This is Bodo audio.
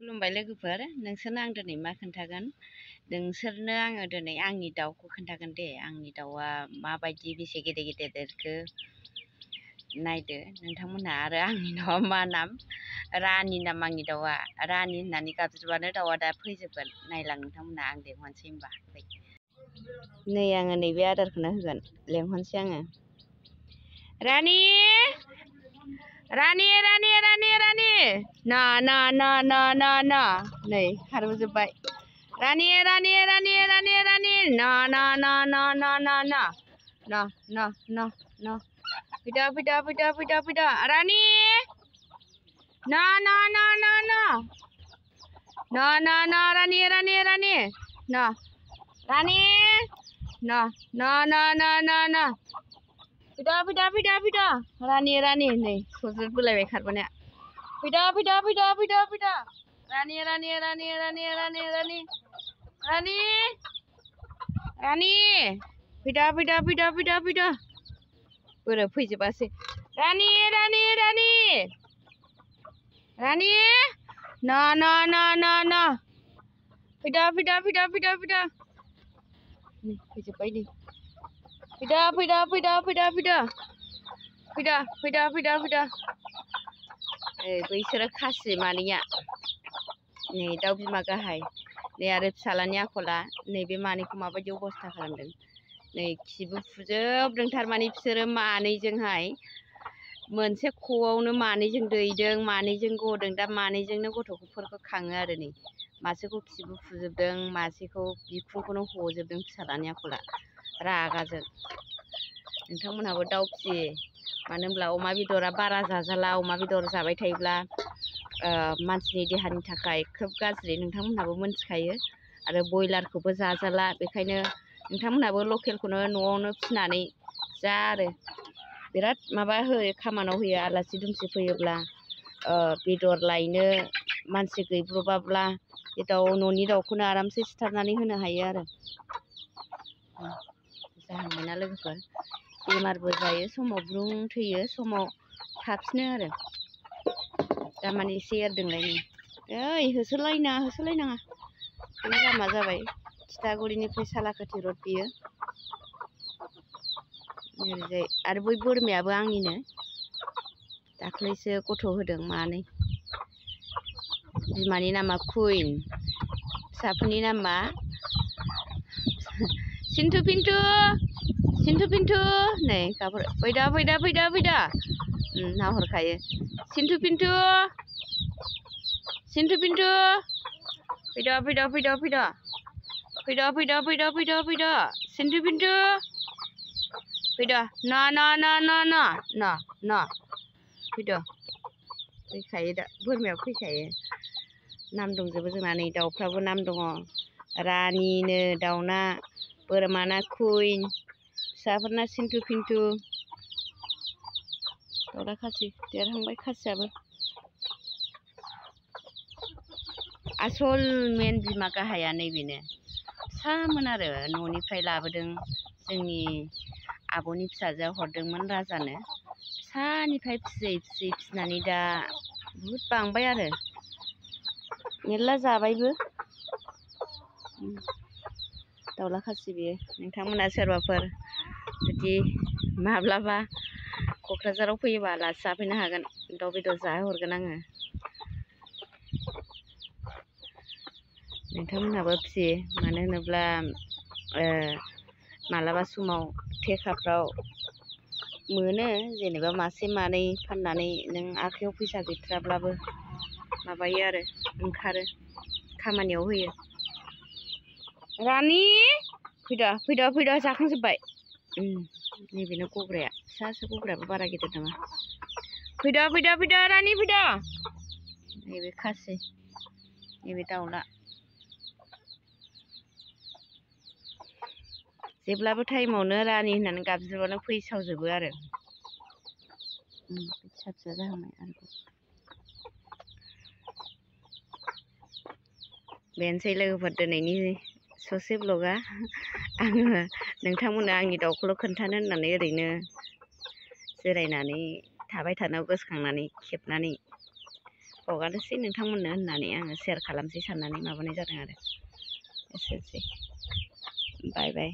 खुलुमबाय लोगोफोर, नोंसोरनो आं दिनै मा खोन्थागोन? नोंसोरनो आङो दिनै आंनि दाउखौ खोन्थागोन दे। आंनि दाउआ माबायदि बेसे गेदेर गेदेर देरखो नायदो नोंथांमोनहा। आरो आंनि दाउआ मा नाम? रानि नाम आंनि दाउआ। रानि होननानै गाबज्रिबानो दाउआ दा फैजोबगोन। नायलां नोंथांमोनहा, आं लेंहरनोसै होनबा। नै आङो नैबे आदारखौनो होगोन, लेंहरनोसै आङो। रानि रानि रानि रानि रानि ना ना ना ना ना ना नै खारबोजोब्बाय। रानि रानि रानि रानि रानि ना ना ना ना ना ना ना ना ना ना ना फैदा फैदा फैदा फैदा फैदा रानि ना ना ना ना ना ना ना ना रानि रानि रानि ना रानि ना ना ना ना ना ना फैदा फैदा फैदा फैदा रानि रानि नै सज्रद बोलायबाय खारबोनाया। फैदा फैदा फैदा फैदा फैदा रानि रानि रानि रानि रानि रानि रानि रानि फैदा फैदा फैदा फैदा फैदा बोरै फैजोबासै। रानि रानि रानि रानि ना ना ना ना ना फैदा फैदा फैदा फैदा फैदा नै फैजोब्बाय नै। फैदा फैदा फैदा फैदा फैदा फैदा फैदा फैदा फैदा बैसोरो खासि मानैया नै दाउ बिमा गाहाय नै आरो फिसालानि आखला नैबे मानैखौ माबायदि अबस्था खालामदों। नै खिबु फुजोबदों, थारमाने बिसोरो मानैजोंहाय मोनसे ख'आवनो मानैजों दैदों, मानैजों गदों, दा मानैजोंनो गथ'फोरखौ खाङो आरो। नै मासेखौ खिबु फुजोबदों, मासेखौ बिखुंखौनो हजोबदों फिसालानि आखला रागाजों। नोंथांमोनहाबो दाउ फिसियो, मानो होनब्ला अमा बेदरा बारा जाजाला। अमा बेदर जाबाय थायोब्ला मानसिनि देहानि थाखाय खोब गाज्रि, नोंथांमोनहाबो मोनथिखायो। आरो बयलारखौबो जाजाला, बेखायनो नोंथांमोनहाबो लकेलखौनो न'आवनो फिसिनानै जा आरो। बिराद माबा होयो, खामानियाव होयो। आलासि दुमसि फैयोब्ला बेदर लायनो मानसि गैब्रबाब्ला बे न'नि दाउखौनो आरामसे सिथारनानै होनो हायो आरो। जाहांबायना लोगोफोर, बेमारबो जायो समाव, ब्रुं थैयो समाव थाफिनो आरो। दामाने एसे एरदोंलाय नै। ओइ होसोलायनाङा बे लामा जाबाय थिथागुरिनिफ्राय सालाकाथि रड बियो। ओरैजाय आरो बै बोरमायाबो आंनिनो, दाख्लैसो गथ' होदों मानै। बिमानि नामा कुइन, फिसाफोरनि नामा सिन्थु पिन्थु सिन्थु पिन्थु नै गाबोर फैदा फैदा फैदा फैदा नाहरखायो। सिन्थु पिन्थु सिन्थु पिन्थु फैदा फैदा फैदा फैदा फैदा फैदा फैदा फैदा फैदा सिन्थु पिन्थु फैदा ना ना ना ना ना ना ना फैदा। फैखायो दा बोरमायाबो फैखायो। नाम दंजोबो जोंना, नै दाउफ्राबो नाम दङ। रानिनो दाउना, बोरमाना कुइन, फिसाफोरना सिन्थु पिन्थु। दाउला खासि देरहांबाय खासियाबो। आसल मेन बिमा गाहाया नैबेनो, फिसामोन आरो न'निफ्राय लाबोदों। जोंनि आब'नि फिसाजोआ हरदोंमोन राजानो। फिसानिफ्राय फिसियै फिसियै फिसिनानै दा बुहुद बांबाय आरो, मेरला जाबायबो। दाउला खासि बेयो। नोंथांमोना सोरबाफोर जुदि माब्लाबा क'क्राझाराव फैयोबा आलासि जाफैनो हागोन, दाउ बेदर जाहोहरगोन आङो। नोंथांमोनहाबो फिसियो, मानो होनोब्ला मालाबा समाव थेखाफ्राव मोनो, जेनेबा मासे मानै फाननानै नों आखाइयाव फैसा गैथ्राब्लाबो माबायो आरो, ओंखारो, खामानियाव होयो। रानि फैदा फैदा फैदा जाखांजोब्बाय। नैबेनो गग्राया, फिसासो गग्रायाबो बारा गिदिर नङा। फैदा फैदा फैदा रानि फैदा। नैबे खासि, नैबे दाउला। जेब्लाबो टाइमावनो रानि होननानै गाबज्रिबानो फैसावजोबो आरो। फिसा फिसा जाहांबाय आरोबाव। बेनोसै लोगोफोर दिनैनि ससे ब्लगा। आङो नोंथांमोननो आंनि दाउखौल' खोन्थानो होननानै ओरैनो जिरायनानै थाबाय थानायाव गोसोखांनानै खेबनानै हगारनोसै नोंथांमोननो होननानै आङो शेयार खालामसै साननानै माबानाय जादों आरो एसेनोसै बाय बाय।